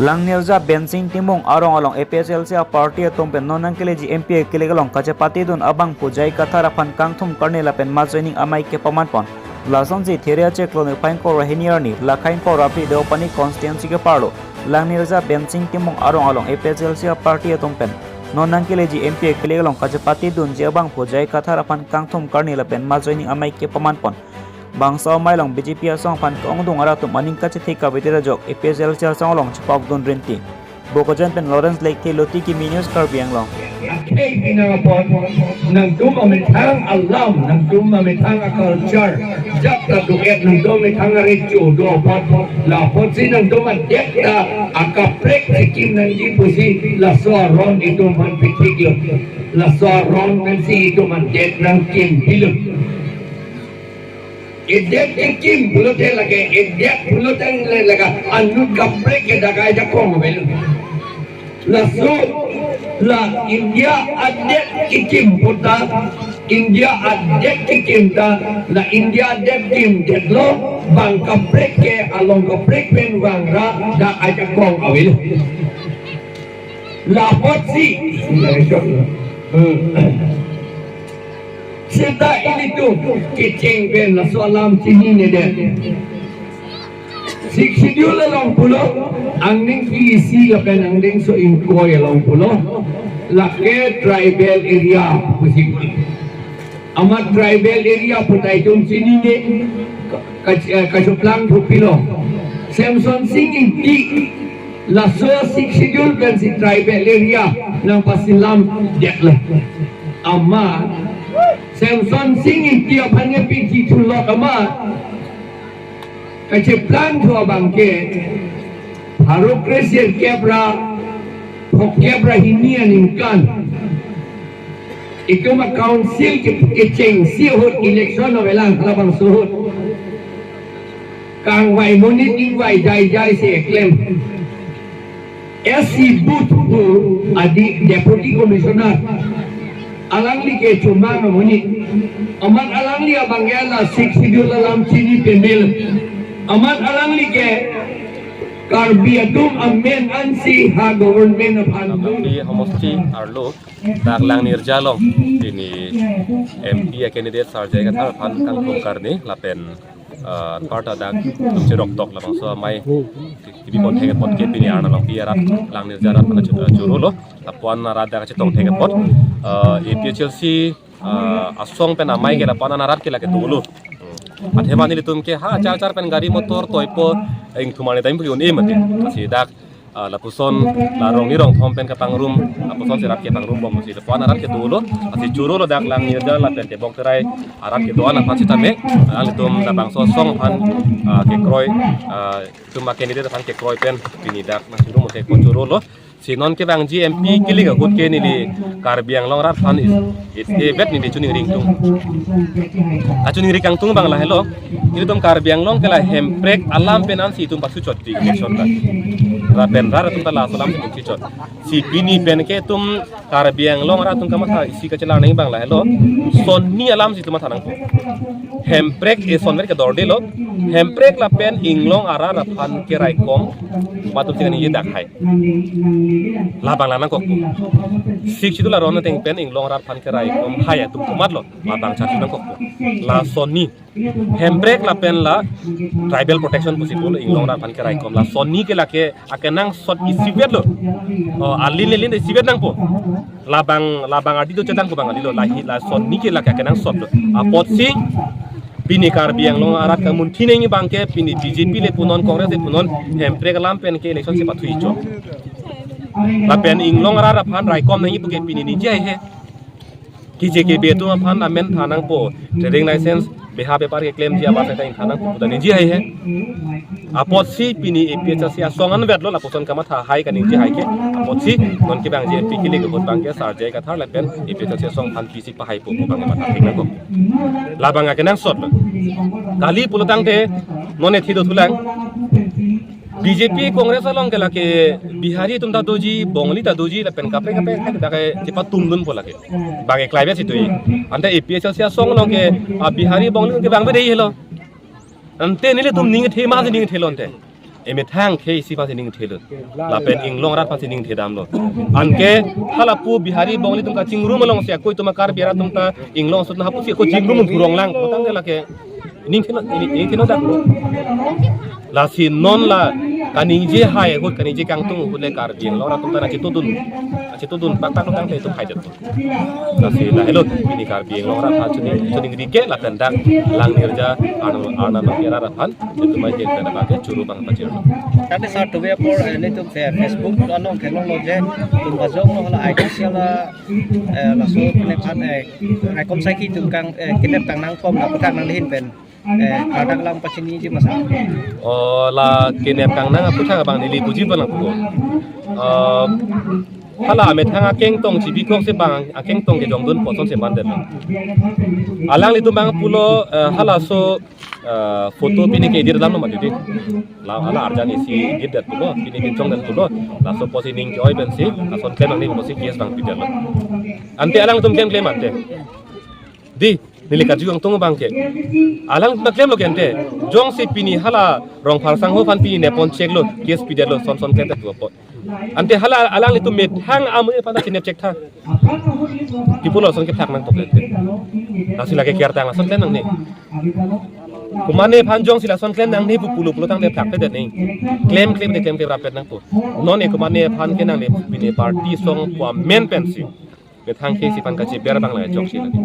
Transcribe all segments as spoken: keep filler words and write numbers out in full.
Langnirja Bensing Timung arong along A P H L C a-party atum pen non nangkeleji M P a-click along kachepatedun abangphu J I Kathar aphan kangthum karni lapen majoining amei kepaman pon. Lasonsi Theria chiklo niphai ingkoi ra hini arni, lakhai ingkoi ra phli Deopani constituency keparlo Langnirja Bensing Timung arong along A P H L C a-party atum pen non nangkeleji M P a-click along kachepatedunji abangphu J I Kathar aphan kangthum karni lapen majoining amei kepaman pon. Bangso amei along B J P asong aphan ke-ongdung arat atum aning kachethe kavedet ajok A P H L C asong along chepakdun rinti. Bokajan pen Lawrence Lekthe, Lotiki Mini News, Karbi Anglong. Akhei pinang apot, nangtum amethang alam, nangtum amethang a-culture, jat ta do-et, nangtum amethang arecho do apot, la apotsi nangtum adet ta akaprek chikim nangji pusi laso aron itum aphan pithiklo. Laso aron pensi itum adet nangkim pilo. Edet kekim pulote lake, edet pulote le lake, anut kaprek ke dak ajakong avelo. Laso, la India adet kekim puta, India adet kekim ta, la India adet kimdetlo, bang kaprek ke along kaprek pen vangra dak ajakong avelo. La apotsi. Hmm. Seta ilitum kecheng pen laso alam chininedet. Sixth Schedule along pulo, angdeng isi lapen angdengso ingkoi along pulo, lake tribal area pusi pulo. Amat tribal area puta itum chinine, ka-, ka-, eh, kachoplang thupilo. Semson Sing Ingti, laso Sixth Schedule pensi tribal area nangpasilamdetlo. Amat Semson Sing Ingti aphan nge piji thulot amat kacheplang thu abang ke pharo kre sirkep ra phokep ra hini aningkan itum a-council ke, kechengsi ahut election avelang halabangso ahut. Kangvai monit ingvai jaijai si eklem. S C Booth pu adi Deputy Commissioner. Alangli ke chomang amonit. Amat alangli abang ke la Sixth Schedule alam chini pemil. Amat alangli ke Karbi atum amen ansi ha government aphan. Alangli homosti arlo dak Langnirja along pini M P a-candidate Sar J I Kathar aphan kangthum karni lapen, eh, anparta dak tum cheroktok labangso amei kebi pon thek apot ke pini arnam along pi arat Langnirja arat aphan chu-, eh, chorolo. Lapu-an arat dak chetong thek apot, eh, A P H L C, eh, asong pen amei ke lapu-an arat ke lake dolo. Hmm. Athema nelitum ke ha achar achar pen gari motor toipo, eh, ingthum arni dam pu ke un-e mati. Lasi dak, ah, lapuson la rong ni rong thom pen kapangrum, lapuson si arat kepangrum bom si lapu-an arat ke dolo, lasi chorolo dak Langnirja lapen tebok terai arat kedo-an aphan sitame, alanglitum labangso asong aphan, ah, kekroi, ah, itum a-candidate aphan kekroi pen pini dak nangchingrum thek apot chorolo. Si non kevangji M P a-click ahut ke neli Karbi Anglong arat aphan is, is, eh, vet neli choningri ingtung. Kachoningri kangtung abang lahelo. Ilitum Karbi Anglong ke la hemprek alam pen ansi itum pasuchot di election ta. Lapen rat atum ta laso alam si itum chichot. Si pini pen ke itum Karbi Anglong arat atum kamatha isi kachelar nangji abang lahelo. Sonni alam si itum matha nangpo. Hemprek eson ver ke dordelo. Hemprek lapen inglong arat aphan keraikom. Matum sing ani yedak hai. Labang la nangkokpo. Sixth Schedule aron ateng pen inglong arat aphan keraikom hai atum komatlo. Labang charju nangkokpo. La sonni. Hemprek lapen la tribal protection pusi pulo inglong arat aphan keraikom. La sonni ke lake akenangsot isivet lo. Oh, alin lelin isivet nangpo. Labang, labang adi do chetang ko bang adi lo, lahi la sonni ke lake akenangsot lo. Apotsi pini Karbi Anglong arat kamunthi nangji abang ke pini B J P le punon, Congress le punon, hemprek alam pen ke election si pathu icho. Lapen inglong arat aphan raikom nangji pu ke pini ningje haihe. Kije kebe atum aphan amen tha nangpo. Trading license beha bepar keklemji abang seta ingtha nangpo puta ningje haihe. Apotsi pini A P H L C asong anvetlo lapuson kamatha hai kaningje hai ke. Apotsi non kevangji M P a-click ahut abang ke Sar J I Kathar lapen A P H L C asong aphan pisi pahaipo pu abang matha thek nangkok. Labang akenangsot lo. Kali pulotangte non ethi dothulang. B J P Congress along ke lake Bihari atum ta doji, Bongali ta doji, lapen kaprek kaprek dak ke chepatumdunpo lake. Bang ke klaibe si tui. Ante A P H L C asong along ke, ah, Bihari Bongali ke bang bede helo. Ante nelitum ning thema si ning thelonte. Emethang khei isi aphansi ning thelo. Lapen inglong rat aphansi ning thedamlo. Anke hala pu Bihari Bongali atum kachingrum alongsi ako itum Karbi arat atum ta inglong sut na hapusi ako chingrum purong lang. Tangte lake ning theno, ning, ning theno dak. Lasi non la kaningje hai ahut, kaningje kangtung ahut le Karbi Anglong arat atum ta nangchetongdun, nangchetongdun pakpak tangte itum haidet. Lasi lahelo pini Karbi Anglong arat aphan chuni, chuningri ke lapen dak Langnirja Arnam, Arnam Bangpi arat aphan itum mai jen pen abang ke churu bang pachir. Tangte sar tuve apor, eh, nelitum fe-, Facebook along theklonglo je, Lumbajong along hala I T cell, eh, laso nephan, eh, raikom saikhi atum kang, eh, kidnap kangnang atum aphuthak nangle ahin pen, eh, kardom lang pachiniji ma sar? Oh, la kidnap kangnang aphuthak abang neli puji pon nangpo. Eh, hala amethang akengtong chibikok si bang akengtong kejongdun pu asonsi mandetlo. Alanglitum bang pulo, eh, halaso, eh, photo pini ke-edit alam lo mati di. La hala arjan isi edit det pulo, pini pinchongdet pulo. Laso apotsi ning ke-oi pensi lason klem nangne pusi case bang pidetlo. Ante alanglitum klemklem ante. Di, neli karju kangtung abang ke. Alang ta klemlo ke ante. Jongsi pini hala Rongphar sangho aphan pini nepon cheklo, case pidetlo, son son klemdet pupo. Ante hala alanglitum methang amonit aphan ta chinep chek tha. Kipulo lason ke phlak nangtok le ante. Lasi lake kertang lason klem nangne. Komatne aphan jongsi lason klem nangne pu pulo pulo tangte phlakpledet ne. Klemklem de klemklem rapet nangpo. Non e komatne aphan ke nangne pini party song pu amen pensi methang khei isi aphan kachiber abang lake chokche lake.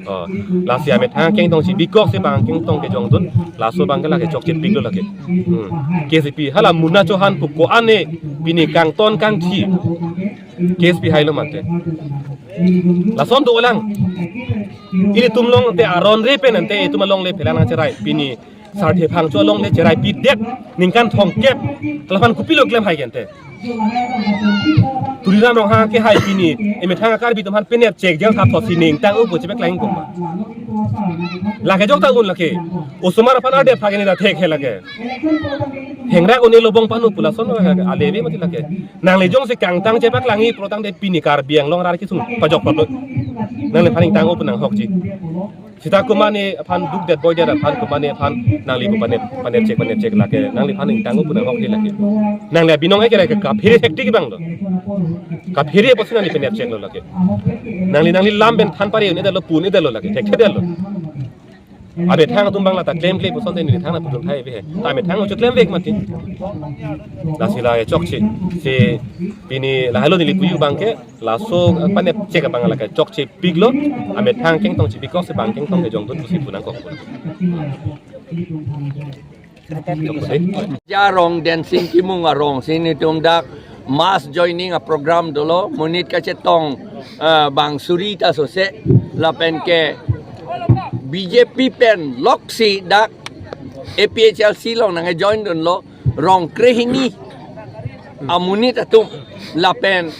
Oh, lasi amethang akengtong chibikok si bang akengtong kejongdun, laso abang ke lake chokchepiklo lake. Hmm. Case pi hala Muna Chauhan pu ko-an ne pini kangton kangthi case pi hailo mante. Lason dolang. Ilitum along ante aron re pen ante itum alongle phelang nangcherai pini Sarthe Phangcho alongle cherai pidet ningkan thomkep. Hala aphan kopilo klem hai ke ante. Tuliram Ronghang ke hai pini emethang a-Karbi atum aphan penep chek jel thap thosi ning tang-o pu chepeklang koma. Lake jok ta un lake. Osomar aphan arde phak ini la thek he lake. Hengrak un-e lobong panu pu lason lake. Ale ave mati lake. Nangle jongsi kangtang chepaklangji pulo tangte pini Karbi Anglong arat kesung pajok pajok. Nangliphan ning tang-o pu nanghokji. Seta komatne aphan dukdet boidet aphan komatne aphan nangli pu panep, panep chek, panep chek lake. Nangliphan ning tang-o pu nanghokji lake. Nangli abinong ke lake kaphere thektik abang lo. Kaphere apotsi nangli penep cheklo lake. Nangli, nangli lam pen than pare un-edetlo, pu un-edetlo lake. Thekthedetlo. Amethang atum abang la ta klemkle pu asonte neli thangnat pu dun thai ave he. Ta amethang uchu klemvek mati. Lasi la chokche. Si pini lahelo neli puji abang ke laso, eh, panep chek abang lake chokchepiklo, amethang akengtong chibikok si bang akengtong kejongdun pusi pu nangkok. Jarong Dancing Kimung arongsi nelitum dak mass joining a-program dolo, monit kachetong, eh, bang suri ta sose, lapen ke B J P pen loksi dak A P H L C along nangjoin dunlo, rong krehini amonit atum, lapen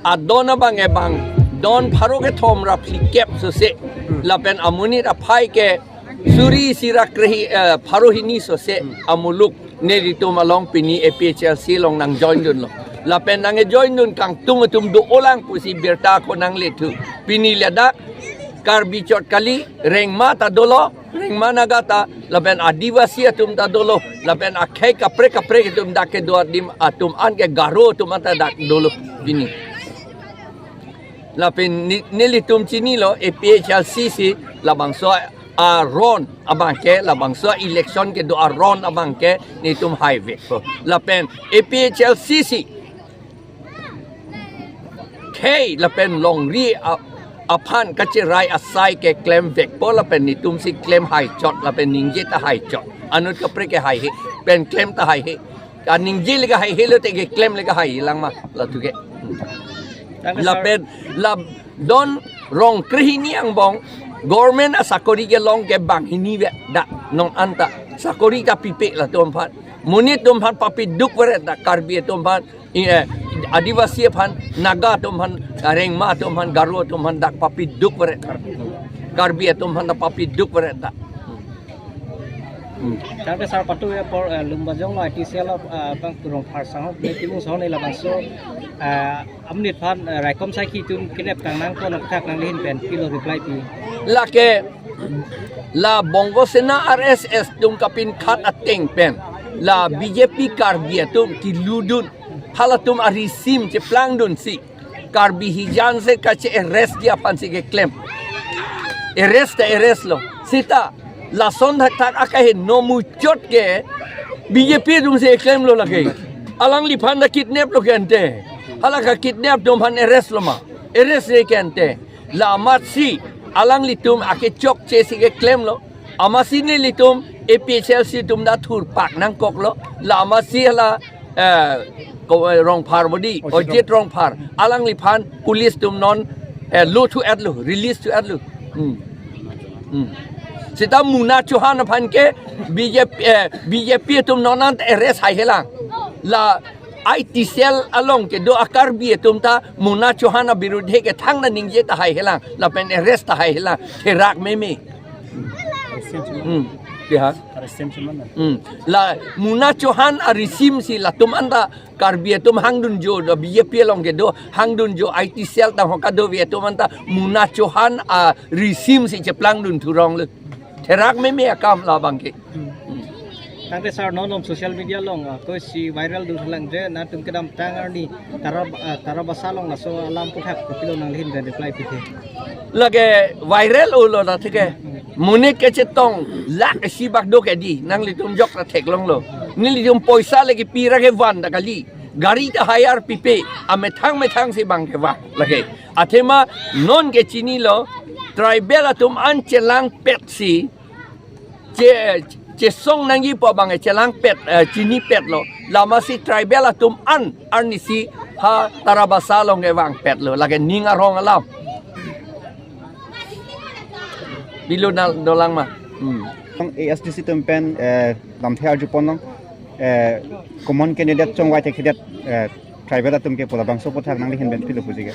adon abang ke bang don pharo kethom ra phlikep sose, lapen amonit aphai ke suri isi ra krehi, eh, pharo hini sose amuluk nelitum along pini A P H L C along nangjoin dunlo. Lapen nangjoin dun kangtung atum do-olang pusi birta ako nanglethu. Pini ladak Karbi chot kali, Rengma ta dolo, Rengma Naga ta, lapen Adivasi atum ta dolo, lapen akhei kaprek kaprek atum dak kedo adim atum an ke Garo atum an ta dak dolo pini. Lapen ne-, nelitum chinilo A P H L C si labangso aron abang ke, labangso election kedo aron abang ke nelitum haivekpo. Lapen A P H L C si khei lapen longri a-, aphan kacherai asai ke klemvekpo lapen nelitum si klem haichot lapen ningje ta haichot. Anut kaprek ke haihe, pen klem ta haihe. Kaningje le ke haihe lote keklem le ke hailang ma, latum ke. Tangte sar. Lapen la don rong krehini angbong government asakori kelong ke banghini ve dak non anta. Sakori ta pipe latum aphan. Monit atum aphan papiduk veret dak, Karbi atum aphan, eh, Adivasi aphan, Naga atum aphan, Rengma atum aphan, Garo atum aphan dak papiduk veret. Karbi atum aphan dak papiduk veret dak. Hmm. Tangte sar patu ya apor, eh, Lumbajong along I T cell along, eh, bang Rongphar sangho, ne Kimung sangho ne labangso, eh, amonit aphan, eh, raikom saikhi atum kidnap kangnang ko nangthak nangle ahin pen kopilo reply pi? Lake la Bongo Sena R S S atum kapinkhat ateng pen La B J P Karbi atum keludun, halatum arisim cheplangdunsi Karbi hijan se kache-arrest dia aphansi keklem. Arrest ta arrest lo. Seta lason thakthak akaheno muchot ke B J P atumsi klemlo lake. Alangliphan ta kidnap lo ke ante. Hala kakidnap atum aphan arrest lo ma? Arrest-re ke ante. La amatsi alanglitum akechokchesi keklemlo. Amatsi nelitum A P H L C atum ta thurpak nangkoklo. La amatsi hala, eh, ko, eh, Rongphar bodi, Ojit Ojit Rongphar. Alangliphan police atum non, eh, lo thu-etlo, release thu-etlo. Hmm. Hmm. Seta Muna Chauhan aphan ke B J P, eh, B J P atum non an arrest haihelang. La I T cell along kedo a-Karbi atum ta Muna Chauhan abirudhe ke thangta ningje ta haihelang, lapen arrest ta haihelang, therak meme. Hmm. Keha. Hmm. La Muna Chauhan arisimsi latum anta Karbi atum hangdunjo, do B J P along kedo hangdunjo, I T cell tangho kadokave atum anta Muna Chauhan arisimsi cheplangdun thurong le. Therak meme akam labang ke. Tangte sir, non om social media along, ah, ko si viral dun thalangji, nangtum kedamtang arni Tara, ah, Tarabasa along laso alam puthak kopilo nangli ahin pen reply pithe? Lake viral olo na thike. Monit kechetong lakh isi bak do ke di, nanglitum jok ta theklonglo. Nelitum poisa lake pi ra kevan ta kali. Gari ta hire pipe, amethang methangsi bang kevan lake. Athema non ke chinilo, tribal atum an chelangpetsi che, chesong nangji pu abang chelangpet, eh, chinipetlo. La amatsi tribal atum an arnisi ha Tarabasa along kevangpetlo. Lake ning arong alam. Bilo na dolang ma. Hmm. A S D C atum pen, eh, lamthe arjuponlong, eh, common candidate chongvai thekthedet, eh, tribal atum ke pu labangso aputhak nangli ahin pen pilo pusi ke?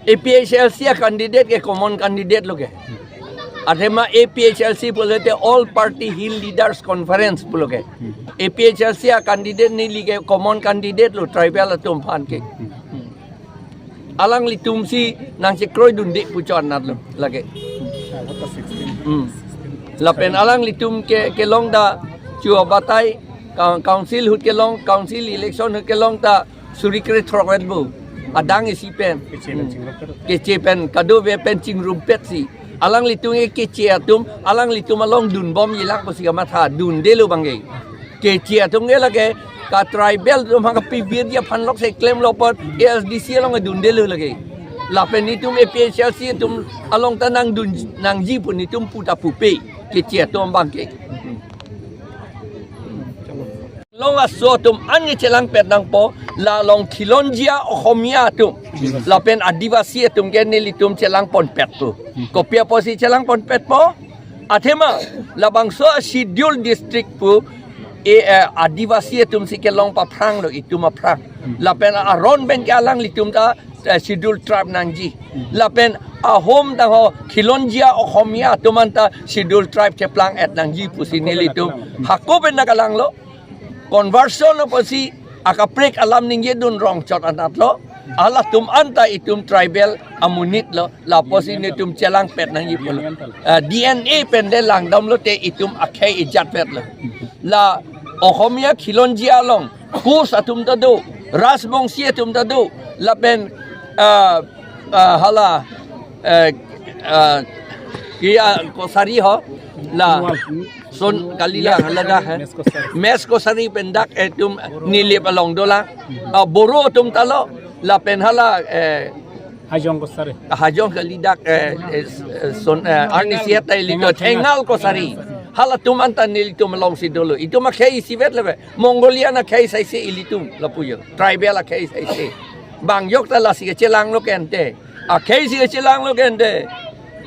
A P H L C a-candidate ke common candidate lo ke. Athema A P H L C pulote All Party Hill Leaders Conference pulo ke. Hmm. A P H L C a-candidate neli ke common candidate lo tribal atum aphan ke. Hmm. Alanglitumsi nangchekroidunde pu chonatlo lake. Hmm. Lapen alanglitum ke, kelong ta chu abatai ka-, council ahut kelong, council election ahut kelong ta suri krethrok vet bo. Adang isi pen. Keche pen Hmm. chingrum vet. Keche pen kadokave pen chingrumpetsi. Alanglitum ke keche atum, alanglitum along dunbomjilang pusi kamatha, dundelo bang ke. Keche atum ke lake ka-tribal atum ha kapibirji aphan lokse klemlo apot A S D C along dundelo lake. Lapen netum A P H L C atum along ta nangdun nangji pu netum pu ta pupe. Keche atum bang ke. Long aso atum an ke chelangpet nangpo, la long khilonjia Oxomiya atum, lapen Adivasi atum ke nelitum chelangponpetpo. Kopi apotsi chelangponpetpo? Athema labangso a-schedule district pu, e, eh, Adivasi atumsi kelong paphranglo, itum aphrang. Lapen aron pen ke alanglitum ta, eh, schedule tribe nangji. Lapen ahom tangho khilonjia Oxomiya atum anta schedule tribe cheplang-et nangji pusi nelitum hako pen ta kalanglo. Conversion apotsi akaprek alam ningjedun rongchot anatlo. Halatum anta itum tribal amonitlo. La apotsi netum chelangpet nangji pulo. Ah, D N A pen de langdamlote itum akhei ejatvetlo. La Oxomiya khilonjia along Koch atum ta do, Rajbongshi atum ta do, lapen, ah, ah, hala, eh, ah, Kiya Kosari ho, la, Son kali la, hala dak, eh. Mes Kosari. Mes Kosari pen dak, eh, atum Nilip along dolang. Ah, Boro atum ta lo, lapen hala, eh, Hajong Kosari. Hajong kali dak, eh, eh, eh, Son, eh, arnisi ta ilitum Thengal Kosari. Halatum anta nelitum alongsi dolo. Itum akhei isivet lebe. Mongolian akhei saise ilitum lapu jo. Tribal akhei saise. Bang jok ta lasi kechelanglo ke ante. Akhei si kechelanglo ke ante.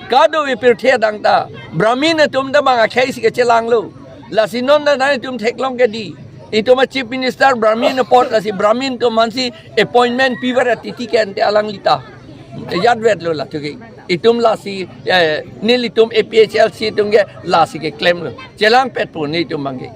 Kadokave pirthe adang ta Brahmin atum ta bang akhei si kechelanglo. Lasi non ta nangtum theklong ke di. Itum a-Chief Minister Brahmin apot, lasi Brahmin atum aphansi appointment piver titi ke ante alangli ta. Ejatvetlo la tuki. Itum lasi, eh, nelitum A P H L C atum ke lasi keklemlo. Chelangpetpo netum bang ke.